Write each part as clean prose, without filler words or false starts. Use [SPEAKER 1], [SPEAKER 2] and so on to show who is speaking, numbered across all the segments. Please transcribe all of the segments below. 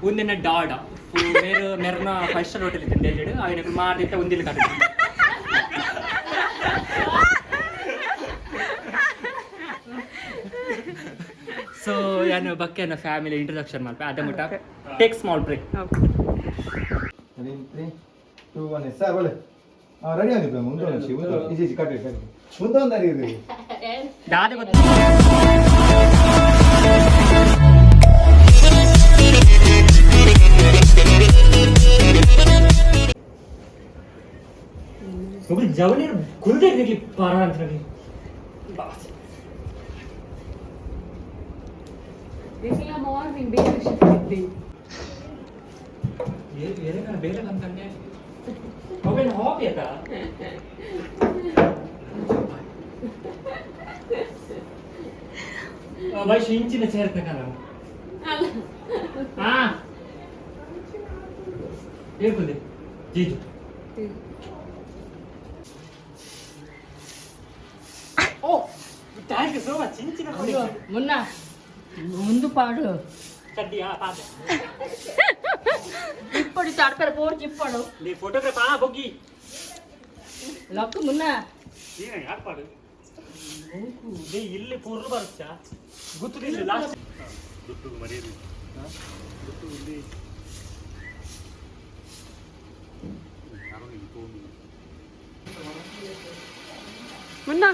[SPEAKER 1] ಒಂದಿನ ಡಾಡ ಮೇರು ಮೆರ್ನ five star hotel ಇತ್ತು ಡೆಲ್ಲಿಡ್ ಅವಿನ ಮಾರ್ದಿತ್ತ ಒಂದಿಲ್ಲ ಕಟ್ಟ. ಸೊ ಯಾನು ಬಕ್ಕೆನ ಫ್ಯಾಮಿಲಿ ಇಂಟ್ರೊಡಕ್ಷನ್ ಮಲ್ಪ ಅದ ಮುಟ್ಟ take small break.
[SPEAKER 2] Okay.
[SPEAKER 3] Ready, 3, 2, 1, sir ಬಳೆ. ಹಾಂ, ರೆಡಿ ಆಗಿದೆ. ಮುಂದೆ ಒಂದು ಮುಂದೆ ಈಜಿ ಈಜಿ ಕಟ್ಟಿ ಕಟ್ಟಿ ಮುಂದೆ ಒಂದು ಅರಿ.
[SPEAKER 1] ದಾದ ಗೊತ್ತ. ಒಬ್ರು ಜವಳಿ ಕುಲ್ದೇ ಇರ್ಲಿ ಪಾರ ಅಂತ ಹೇಳಿ.
[SPEAKER 2] ಮಾರ್ನಿಂಗ್ ಬೇಗ ಶಿಫ್ಟ್ ಇದ್ದಿ.
[SPEAKER 1] ಬೇರೆ ಬೇರೆ ಅಂತಂದೆ ಅವೇನು ಹಾಬಿ ಅದ. ವಯಸ್ಸು ಇಂಚಿನ ಸೇರ್ತಕ ನಾವು ಹಾ ಹೇಳ್ಕೊಂಡೆ jiju. Oh, thank you so much. ಇಂಚಿನ
[SPEAKER 4] ಮುನ್ನ ಮುಂదు ಪಾಡು.
[SPEAKER 1] ಕಡ್ಡಿ ಆ ಪಾದ.
[SPEAKER 4] ಇಪ್ಪಡು ಚಾಡ್ತಾರೆ ಪೋರ್ ಚಿಪ್ಪಡು.
[SPEAKER 1] ನೀ ಫೋಟೋಗ್ರಾಫ್ ಆ ಬೊಗ್ಗಿ.
[SPEAKER 4] ಲಕ್ಕು ಮುನ್ನ.
[SPEAKER 1] ಏನು ಯಾಕೆ ಪಾಡು they ಇಲ್ಲಿ ಪೂರ್ಣ ಬರುತ್ತಾ ಗೊತ್ತಿಲ್ಲ ಲಾಸ್ಟ್.
[SPEAKER 2] ಮುನ್ನ.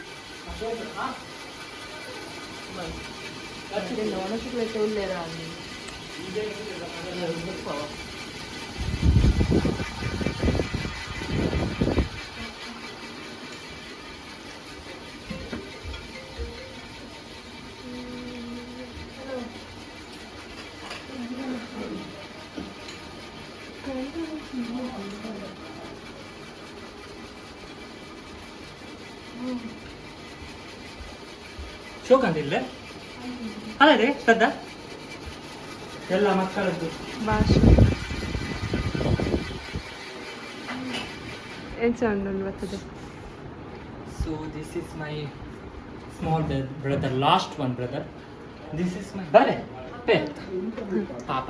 [SPEAKER 1] ಶೋಕ್ ಅಂತಿಲ್ಲ ಅಲ್ಲ ರೇ ಶ್ರದ್ಧಾ ಎಲ್ಲ ಮಕ್ಕಳದ್ದು.
[SPEAKER 2] ಭಾಷೆ ಏನ್ ಸೌಂಡ್ ಉಂಡು ಬರ್ತದೆ?
[SPEAKER 1] So this is my small brother, last one brother. This is my ಬರೆ ಪೆ ಪಾಪ.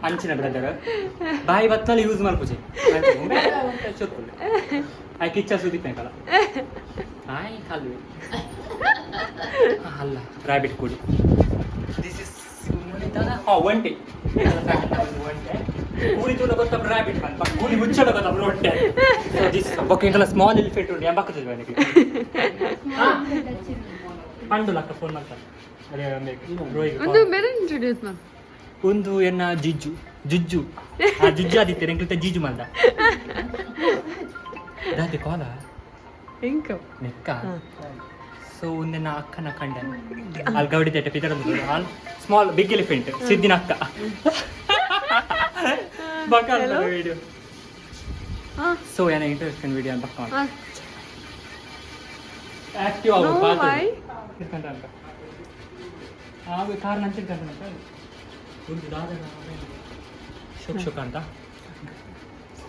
[SPEAKER 1] ಅಂಚಿನ ಬ್ರದರ್ ಬಾಯಿ ಬತ್ತಲ್ಲಿ ಯೂಸ್ ಮಲ್ಪುಜೆ ಆಯ್ ಕಿಚ್ಚ ಸುದೀಪ್ ಮೇಕಲ್ಲ ಆಯ್ ಅಲ್ವೇ ಅಲ್ಲ ರಾಬಿಟ್ ಕೂಡಿ. This is ಹಾ ಒಂಟೆ ಒಂಟೆ ಕೂಲಿ ತೂಲ ಗೊತ್ತ ರಾಬಿಟ್ ಬಂತ ಕೂಲಿ ಹುಚ್ಚಡ ಗೊತ್ತ ಒಂಟೆ. ಸೊ this ಬೊಕ್ಕ ಇಂಕಲ ಸ್ಮಾಲ್ ಎಲಿಫೆಂಟ್ ಉಂಟು ಎಂಬಕ್ಕದ ನನಗೆ ಪಂಡು ಲಕ್ಕ ಫೋನ್ ಮಾಡ್ತಾರೆ ಅದೇ ರೋಹಿಗ್.
[SPEAKER 2] ಒಂದು ಬೇರೆ ಇಂಟ್ರೊಡ್ಯೂಸ್ ಮಾಡು.
[SPEAKER 1] ಒಂದು ಎನ್ನ ಜಿಜ್ಜು ಜುಜ್ಜು ಆ ಜುಜ್ಜು ಆದಿತ್ತೆ ಎಂಕಲ್ತ ಜೀಜು ಮಲ್ದ ದಾತಿ ಕಾಲ.
[SPEAKER 2] ಎಂಕ?
[SPEAKER 1] ನೆಕ್ಕ. ಸೊ ಒಂದೆನ್ನ ಅಕ್ಕನ ಕಂಡ ಅಲ್ಲಿ ಗೌಡಿ ತೇಟ ಪಿತರ ಆಲ್ ಸ್ಮಾಲ್ ಬಿಗ್ ಎಲಿಫೆಂಟ್ ಸಿದ್ದಿನ ಅಕ್ಕ ಬಕ್ಕ ವಿಡಿಯೋ.
[SPEAKER 2] ಹಾ.
[SPEAKER 1] ಸೊ ಏನ ಇಂಟ್ರೆಸ್ಟ್ ವಿಡಿಯೋ ಅಂತ ಬಕ್ಕ
[SPEAKER 2] ಹಾ.
[SPEAKER 1] ಆಕ್ಟಿವ್ ಆಗು.
[SPEAKER 2] No,
[SPEAKER 1] ಪಾತ್ರ.
[SPEAKER 2] Why?
[SPEAKER 1] ಅಂತ ಆಗ ಕಾರ್ ನಂಚಿರ್ಕಂತ ಒಂದು ದಾದ ಶೋಕ್ ಶೋಕ್ ಅಂತ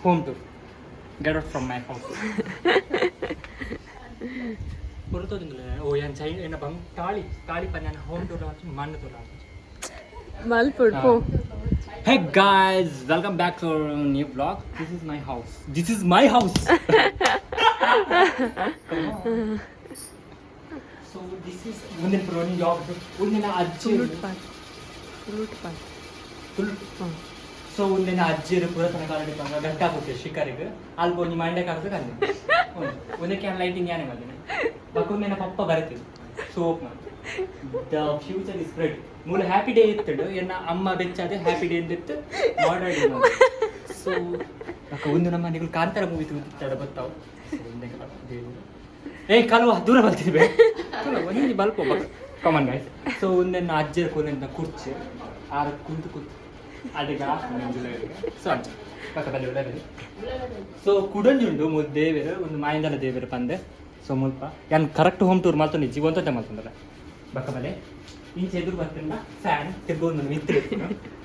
[SPEAKER 1] home to get out from my house ಹೊರತೋದಿಂದಲೇ ಓ ಏನ್ ಚೈ ಏನ ಬಂಗ್ ತಾಳಿ ತಾಳಿ ಪನ್ಯಾನ ಹೋಮ್ ಟೂರ್ ಮಣ್ಣು ಟೂರ್.
[SPEAKER 2] ಮಲ್ಪುಡ್ ಪೋ.
[SPEAKER 1] Hey guys, welcome back to our new vlog. This is my house. This is my house. Come on. So this is ಮುಂದಿನ ಪ್ರೋನಿ job ಒಂದಿನ ಅಜ್ಜಿ
[SPEAKER 2] ತುಳುಟ್ ಪಾಡ್, ತುಳುಟ್ ಪಾಡ್. ಹಾ.
[SPEAKER 1] ಸೊ ಒಂದಿನ ಅಜ್ಜಿಯರು ಪುರಾತನ ಕಾಲಡಿ ಪಂಗ ಗಂಟ ಹಾಕುತ್ತೆ ಶಿಕಾರಿಗೆ ಅಲ್ಪ ಒಂಜಿ ಮಂಡೆ ಕಾಕದ ಕಂದೆ ಒಂದಕ್ಕೆ ಲೈಟಿಂಗ್ ಯಾನೆ ಬಂದಿನ ಬಕ್ಕೊಂದಿನ ಪಪ್ಪ ಬರುತ್ತಿದ್ದು soap. The future is bright. ಮೂಲ ಹ್ಯಾಪಿ ಡೇ ಇತ್ತು ಎನ್ನ ಅಮ್ಮ ಬೆಚ್ಚಾದೆ ಹ್ಯಾಪಿ ಡೇ ಎಂದಿತ್ತು ಮಾಡಾಡಿ. ಸೊ ಬಕ್ಕ ಒಂದು ನಮ್ಮ ಮನೆಗಳು ಕಾಂತಾರ ಮೂವಿ ತೂತಿತ್ತಾಡ ಗೊತ್ತಾವು. So, ಒಂದೇ ದೇವರು ಏ ಕಲುವ ದೂರ ಬರ್ತಿದ್ವಿ ಒಂದೊಂದು ಬಲ್ಪ್ ಕಾಮನ್ ಗೈಸ್. ಸೊ ಒಂದನ್ನ ಅಜ್ಜರ ಕೋಲಿಂದ ಕುರ್ಚಿ ಆರ ಕುಂತು ಕೂತು ಅಡಿಗ. ಸೊ ಅಂಚ ಪಕ್ಕ ಬಲ್ಲಿ ಉಳ್ಳ ಬಲ್ಲಿ. ಸೊ ಕುಡಂಜುಂಡು ಮುಲ್ ದೇವೆರು ಒಂದು ಮಾಯಿಂದಲ ದೇವೆರು ಪಂದೆ. ಸೊ ಮುಲ್ಪ ಯಾನ್ ಕರೆಕ್ಟ್ ಹೋಮ್ ಟೂರ್ ಮಲ್ತೊಂದು ಜೀವಂತ ಮಲ್ತೊಂದಲ್ಲ ಬಕ್ಕ ಬಲೆ. ಇಂಚೆ ಎದುರು ಬರ್ತಿಂದ ಫ್ಯಾನ್ ತಿರ್ಗೊಂದು ಮಿತ್ರ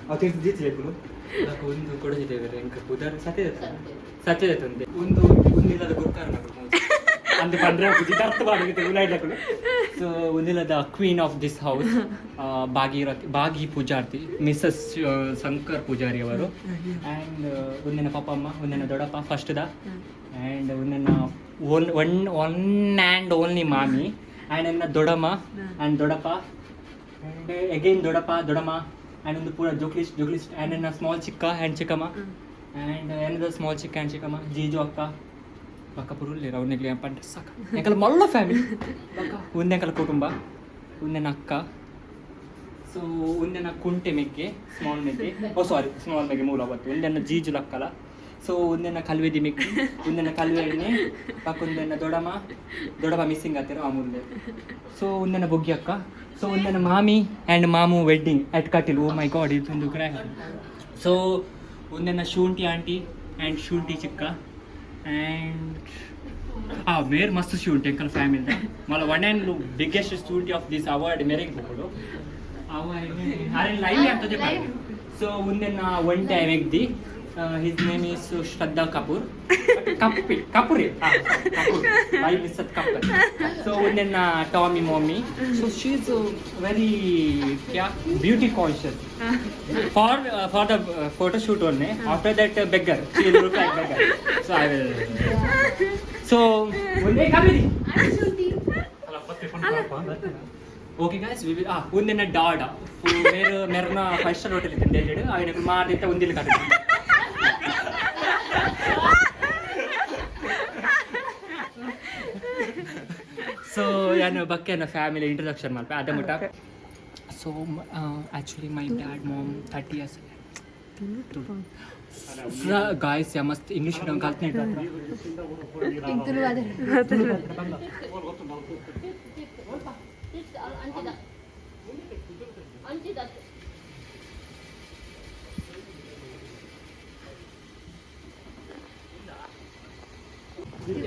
[SPEAKER 1] ಅವು ತಿರ್ದು ಜೀಚಿ ಲೇಪುನು. ಬಕ್ಕ ಒಂದು ಕೊಡಂಜಿ ದೇವೆರು ಎಂಕ ಪುದರ್ ಸತ್ಯದ ಸತ್ಯದ ತಂದೆ ಒಂದು ಒಂದಿಲ್ಲದ ಗುರ್ಕಾರ ನಗು. ಅಂದ್ ಪಂಡ್ರೆ ದರ್ತ್ ಬಾಡಿಗೆ ಉಲಾಯ್ದಕುಲು. ಸೊ ಒಂದಿಲ್ಲ the queen of this house, Bhagirathi, Bhagi Pujarthi, Mrs Shankar Pujari ಅವರು. ಆ್ಯಂಡ್ ಒಂದಿನ ಪಪ್ಪಮ್ಮ, ಒಂದಿನ ದೊಡ್ಡಪ್ಪ ಫಸ್ಟ್ the. And ಒಂದಿನ one one one and only ಮಾಮಿ. ಆ್ಯಂಡ್ ಎನ್ನ ದೊಡ್ಡಮ್ಮ ಆ್ಯಂಡ್ ದೊಡ್ಡಪ್ಪ ಆ್ಯಂಡ್ ಅಗೈನ್ ದೊಡ್ಡಪ್ಪ, ದೊಡ್ಡಮ್ಮ. ಆ್ಯಂಡ್ ಒಂದು ಪೂರ ಜೋಕ್ಲಿಸ್ಟ್ ಜೋಕ್ಲಿಸ್ಟ್. ಆ್ಯಂಡ್ ಎನ್ನ ಸ್ಮಾಲ್ ಚಿಕ್ಕ ಆ್ಯಂಡ್ ಚಿಕ್ಕಮ್ಮ ಆ್ಯಂಡ್ ಏನದ ಸ್ಮಾಲ್ ಚಿಕ್ಕ ಆ್ಯಂಡ್ ಚಿಕ್ಕಮ್ಮ, ಜೀಜು ಅಕ್ಕ ಪಕ್ಕ ಪುರುಳ್ಳಿ ರೌನಿಗ್ಲಿ ಪಂಡ ಸಾಕ. ಎಂಕಲ ಮಲ್ಲ ಫ್ಯಾಮಿಲಿ ಬಕ್ಕ. ಒಂದೆಂಕಲ ಕುಟುಂಬ, ಒಂದೆನ ಅಕ್ಕ. ಸೊ ಒಂದೆನ ಕುಂಟೆ ಮೆಗ್ಗೆ, ಸ್ಮಾಲ್ ಮೆಗ್ಗೆ, ಓ ಸಾರಿ, ಸ್ಮಾಲ್ ಮೆಗ್ಗೆ ಮೂಲ ಬತ್ತು. ಒಂದೆನ ಜೀಜು ಲಕ್ಕಲ. ಸೊ ಒಂದೆನ ಕಲ್ವೆದಿ ಮೆಗ್ಗಿ, ಒಂದೆನ ಕಲ್ವೆ ಎಣ್ಣೆ ಪಕ್ಕ, ಒಂದೆನ ದೊಡಮ, ದೊಡಮ ಮಿಸ್ಸಿಂಗ್ ಆತಿರ ಆ ಮುಲ್ಲೆ. ಸೊ ಒಂದೆನ ಬೊಗ್ಗಿ ಅಕ್ಕ. ಸೊ ಒಂದೆನ ಮಾಮಿ ಆ್ಯಂಡ್ ಮಾಮು wedding at Kateel. Oh my God, ಇದೊಂದು ಗ್ರ್ಯಾಂಡ್. ಸೊ ಒಂದೆನ ಶುಂಠಿ ಆಂಟಿ ಆ್ಯಂಡ್ ಶುಂಠಿ ಚಿಕ್ಕ ಆ್ಯಂಡ್ ಆ ಮೇರ್ ಮಸ್ತ್ ಶುಂಠಿ ಅಂಕಲ್ ಫ್ಯಾಮಿಲಿ ಮಲ್ಲ ಒನ್ ಆ್ಯಂಡ್ ಬಿಗ್ಗೆಸ್ಟ್ ಶುಂಠಿ ಆಫ್ this award ಮೇರೆಗೆ ಹೋಗೋಡು ಅವ. ಅರೆ ಲೈವ್ ಅಂತ. ಸೊ ಒಂದೆನ ಒನ್ ಟೈಮ್ ಎಗ್ದಿ, his name is Shraddha Kapoor, ಕಪ್ಪಿ ಕಪೂರಿ ಕಪೂರ್ I miss Kapoor. So ಒಂದೆನ್ನ Tommy mommy. So she is very ಕ್ಯಾ beauty conscious for the photo shoot only. After that, beggar. She will look like beggar. So I will, so ಒಂದೇ comedy. Okay guys, we will ಒಂದಿನ ಡಾಡ ಮೇರು ಮೆರ್ನ five star hotel ಇತ್ತು ಡೆಲ್ಲಿಡ್. ಆಯ್ನ ಮಾರ್ದಿತ್ತ ಒಂದಿಲ್ಲ ಕಟ್ಟ. ಸೊ ಯಾನು ಬಕ್ಕೆ family introduction ಮಲ್ಪ ಅದ ಮುಟ್ಟ. So actually my dad mom 30 years guys. ಯಾ ಮಸ್ತ್ ಇಂಗ್ಲೀಷ್ ಮೀಡಿಯಂ ಕಲ್ತ್ನೆ.
[SPEAKER 4] ಅಂಚಿದ ಅಂಚಿದ.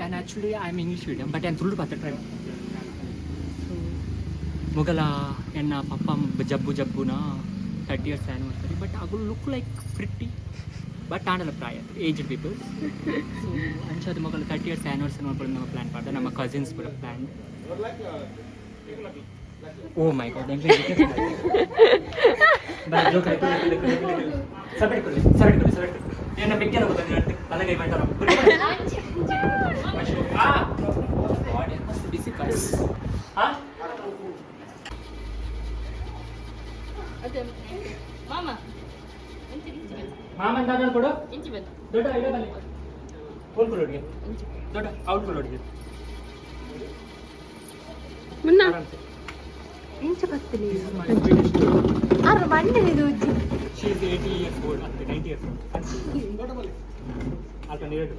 [SPEAKER 1] And actually I am English medium, but ನಾನು ತುಳು ಪಾತ್ರ ಟ್ರೈ. ಸೊ ಮೊಗಲ ಎನ್ನ ಪಪ್ಪ ಜಬ್ಬು ಜಬ್ಬುನ 30 ಇಯರ್ಸ್ ಆ್ಯನಿವರ್ಸರಿ, ಬಟ್ ಅಗುಲು ಲುಕ್ ಲೈಕ್ ಪ್ರಿಟಿ, ಬಟ್ ಆಂಡಲ ಪ್ರಾಯ ಏಜ್ಡ್ ಪೀಪಲ್. ಸೊ ಅಂಚಾದ ಮೊಗಲ 30 ಇಯರ್ಸ್ ಆ್ಯನಿವರ್ಸರಿ ಮಾಡ್ಕೊಂಡು ನಮ್ಮ ಪ್ಲ್ಯಾನ್ ಮಾಡ್ದೆ, ನಮ್ಮ ಕಸಿನ್ಸ್ ಕೂಡ ಪ್ಲ್ಯಾನ್. ಓ ಮೈ ಗಾಡ್. ಸಬೆಟ್ ಕೊಡಿ, ಸಬೆಟ್ ಕೊಡಿ, ಸಬೆಟ್ ಕೊಡಿ. ಏನ ಬೆಕ್ಕೆಲ್ಲ ಗೊತ್ತ ಬಲಗೈ ಮಾಡ್ತಾರ. ಬಿಸಿ ಹಾ.
[SPEAKER 4] ಅದೇ ಮಾಮ, ಇಂಚಿ ಇಂಚಿ ಬನ್ನಿ.
[SPEAKER 1] ಮಾಮನ್ ದಾದಾ ಕೊಡು.
[SPEAKER 4] ಇಂಚಿ ಬನ್ನಿ.
[SPEAKER 1] ದೊಡ್ಡ ಇಡ ಬನ್ನಿ ಫೋನ್ ಕೊಡು.
[SPEAKER 4] ಇಂಚಿ.
[SPEAKER 1] ದೊಡ್ಡ ಔಟ್ ಕೊಡು ಹುಡುಗಿ.
[SPEAKER 2] ಮುನ್ನ ಇಂಚ ಬತ್ತೀನಿ ಆರು ಬಂಡೆ ಇದು ಉಜ್ಜಿ.
[SPEAKER 1] She is 80 years old, ಅತ್ತೆ 90 ಇಯರ್ಸ್ ಓಲ್ಡ್. ಅಲ್ಪ ನೀರು.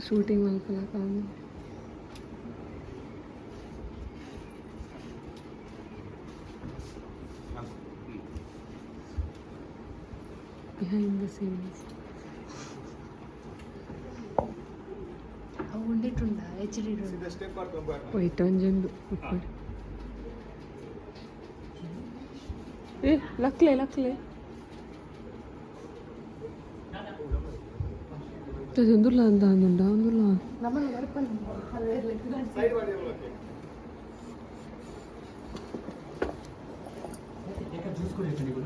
[SPEAKER 2] ಶೂಟಿಂಗ್ ಮಲ್ಪಲಕ. Behind the scenes.
[SPEAKER 5] ಅವು ಉಂಡಿಟ್ಟುಂಡ ಎಚ್ ಡಿ.
[SPEAKER 2] ವೈಟ್ ಒಂಜೊಂದು ಉಪ್ಪಡ್. ಏ ಲಕ್ಲೆ ಲಕ್ಲೆ ಒಂದುಲ್ಲ ಅಂದ ಅಂದುಂಡ ಒಂದುಲ್ಲ.
[SPEAKER 5] ನಮ್ಮನ್ನು ಬರ್ಪಲ್ಲ.
[SPEAKER 3] ಸೈಡ್ ಮಾಡಿ ಓಕೆ.
[SPEAKER 1] ಜ್ಯೂಸ್ ಕುಡಿಯುತ್ತೆ ನೀವು.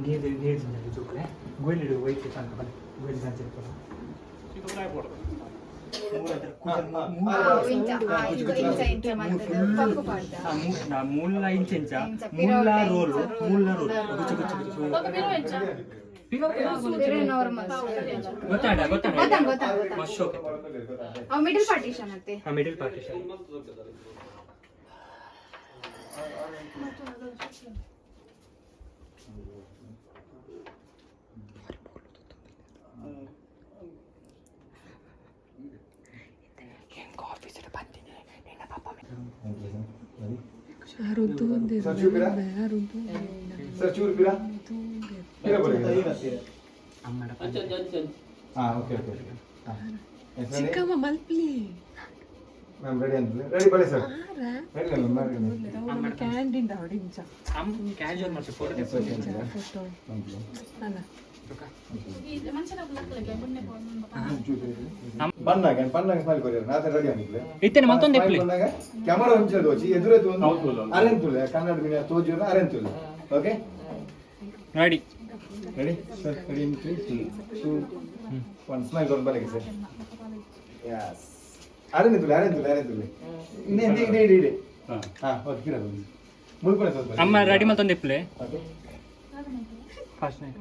[SPEAKER 1] ನೀರು ನೀರು ಜಿಂಜಿ ಜೋಕುಲೆ ಗೋಯಿಲ್ ವೈಟ್ ತನಕ ಬನ್ನಿ ಗೋಯಿಲ್ ಸಂಚೆ.
[SPEAKER 5] ಇಂಚ ಇಂಚ ಇಂಚ ಪಪ್ಪು ಪಾಡ್ದ.
[SPEAKER 1] ಮೂಲ ಇಂಚ ಇಂಚ.
[SPEAKER 5] ಇಂಚ,
[SPEAKER 1] ಮೂಲ
[SPEAKER 5] ಪಿರೋಟ
[SPEAKER 1] ರೋಲ್.
[SPEAKER 5] ಇಂಚ ರೋಲ್,
[SPEAKER 1] ಮೂಲ ರೋಲ್.
[SPEAKER 5] ಮೂಲ
[SPEAKER 1] ಗುಚ್ಚು ಗುಚ್ಚು ಗುಚ್ಚು.
[SPEAKER 5] ನಾರ್ಮಲ್.
[SPEAKER 1] ಗೊತ್ತಾಡ ಗೊತ್ತಾಡ.
[SPEAKER 5] ಗೊತ್ತಾಂಡ್, ಗೊತ್ತಾಂಡ್, ಗೊತ್ತಾಂಡ್.
[SPEAKER 1] ಮಸ್ತ್ ಶೋಕ್.
[SPEAKER 5] ಅವು ಮಿಡಲ್ ಪಾರ್ಟಿಷನ್ ಅತ್ತೆ.
[SPEAKER 1] ಹಾ, ಮಿಡಲ್ ಪಾರ್ಟಿಷನ್.
[SPEAKER 2] ಯಾರು ತೂಂದಿರು.
[SPEAKER 3] ಸರ್, ಚೂಪಿರಾ?
[SPEAKER 2] ಯಾರು?
[SPEAKER 3] ಸರ್, ಚೂರು ಪಿರಾ ಪಿರಾ ಬಳಿ.
[SPEAKER 1] ಅಮ್ಮಡ.
[SPEAKER 3] ಹಾ, ಓಕೆ ಓಕೆ ಓಕೆ.
[SPEAKER 2] ಚಿಕ್ಕಮ್ಮ ಮಲ್ಪ್ಲಿ.
[SPEAKER 3] ಮ್ಯಾಮ್ ರೆಡಿ ಅಂತ ರೆಡಿ ಬಳಿ ಸರ್ ರೆಡಿ ಮ್ಯಾಮ್.
[SPEAKER 2] ಕ್ಯಾಂಡಿಂದ ಹೊಡಿಂಚ.
[SPEAKER 1] ಅಮ್ಮ ಕ್ಯಾಶುವಲ್ ಮಾಡ್ತೀವಿ ಫೋಟೋ.
[SPEAKER 2] ಫೋಟೋ ಅಲ್ಲ.
[SPEAKER 3] ಬಣ್ಣಾಗ ಬಣ್ಣಾಗ ಸ್ಮೈಲ್ ಕೊರಿಯರ್ ನಾತೆ ರೆಡಿ ಆಗಿದ್ಲೆ.
[SPEAKER 1] ಇತ್ತೇನೆ ಮತ್ತೊಂದು ಎಪ್ಲಿ.
[SPEAKER 3] ಬಂದಾಗ ಕ್ಯಾಮರಾ ಒಂಚೂರು ತೋಚಿ ಎದುರೇ ಒಂದು ಅರೆನ್ ತುಲೆ ಕನ್ನಡ ಮೀನ ತೋಜು ಅರೆನ್ ತುಲೆ. Okay.
[SPEAKER 1] Ready.
[SPEAKER 3] Ready sir, ready in 3 2 1. Smile ಕೊಡ್ ಬಲಗೆ ಸರ್. ಯಸ್, ಅರೆನ್ ತುಲೆ ಅರೆನ್ ತುಲೆ ಅರೆನ್ ತುಲೆ. ಇನ್ನೇ ಇದೆ ಇದೆ ಇದೆ ಇದೆ. ಹಾ ಓಕೆ, ಕಿರ ಮುಲ್ಪನೆ ಸ್ವಲ್ಪ.
[SPEAKER 1] ಅಮ್ಮ ರೆಡಿ ಮತ್ತೊಂದು ಎಪ್ಲೆ.
[SPEAKER 3] ಓಕೆ.
[SPEAKER 1] First night.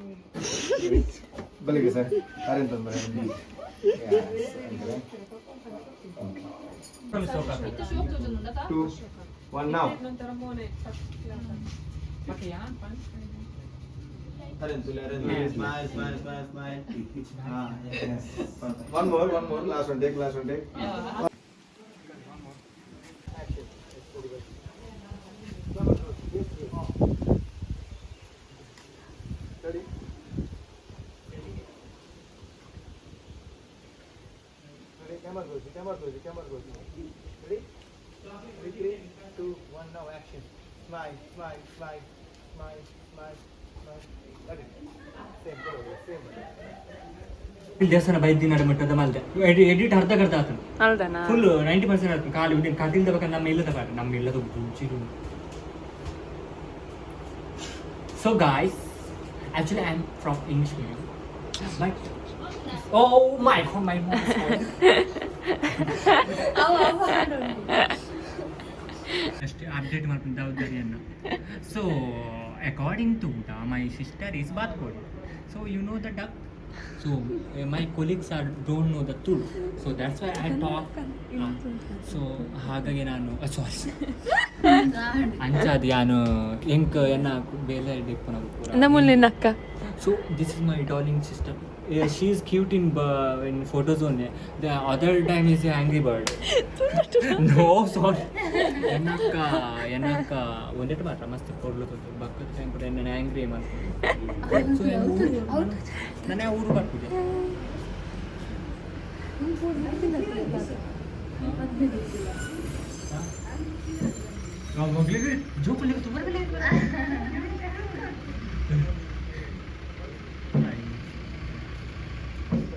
[SPEAKER 3] ಬಲಗೆ ಸರ್, ಅರೆನ್ ತಂದು ಬಲಗೆ. ಯಸ್, ಅಂದ್ರೆ 2 1 now.
[SPEAKER 6] Smile, smile, smile, smile. Ah, yes.
[SPEAKER 3] One more, one more, last one take, last one take. Ready? Ready? Camera goes, camera goes, camera goes. Ready? Ready? 3, 2, 1, now action. Smile, smile, smile, smile, smile, smile. Ready? Same, go, same.
[SPEAKER 1] ಇಲ್ಲಿ ದೇವಸ್ಥಾನ ಬೈದಿನ ಮಟ್ಟದ ಮಲ್ದೆ edit ಅರ್ಧ ಕರ್ಧ ಆತನು.
[SPEAKER 2] ಅಲ್ದನಾ?
[SPEAKER 1] Full 90% ಆಯ್ತು ಖಾಲಿ. ಉಂಡಿನ ಕದಿಲ್ದ ಬೇಕಂದ್ರೆ ನಮ್ಮ ಇಲ್ಲದ ಪಾಠ ನಮ್ಮ ಇಲ್ಲದ ಗುಂಚಿರು. So guys, actually I am from English medium, but oh my god, my mom. ಅಷ್ಟೇ ಅಪ್ಡೇಟ್ ಮಾಡ್ಕೊಂಡು ಜವಾಬ್ದಾರಿಯನ್ನು. So according to the my sister is ಬಾತ್ಕೋಡಿ. So you know the duck. So my colleagues are don't know the Tulu, so that's why I talk. So ಹಾಗಾಗಿ ನಾನು ಸಾರಿ ಅಂಚಾದ ಯಾನು ಎಂಕ್ ಎನ್ನ ಬೇಲೆ ಡಿಪ್ಪನ.
[SPEAKER 2] ನಮ್ಮಲ್ಲಿ ಅಕ್ಕ.
[SPEAKER 1] So this is my darling sister. She is cute in photos only. The other time is angry bird. No, sorry. ಎನ್ನಕ್ಕ ಎನ್ನಕ್ಕ ಒಂದೆಟ್ಟು ಮಾತ್ರ ಮಸ್ತ್ ಕೊಡ್ಲು ಬಕ್ಕದ ಟೈಮ್ ಕೂಡ ಎನ್ನ ಆ್ಯಂಗ್ರಿ ಮಾಡ್ಕೊಂಡು. ಸೊ ನನ್ನ ಊರು ಬರ್ತಿದೆ. ಮಗಳಿಗೆ ಜೋಪಲ್ಲಿ ತುಂಬ.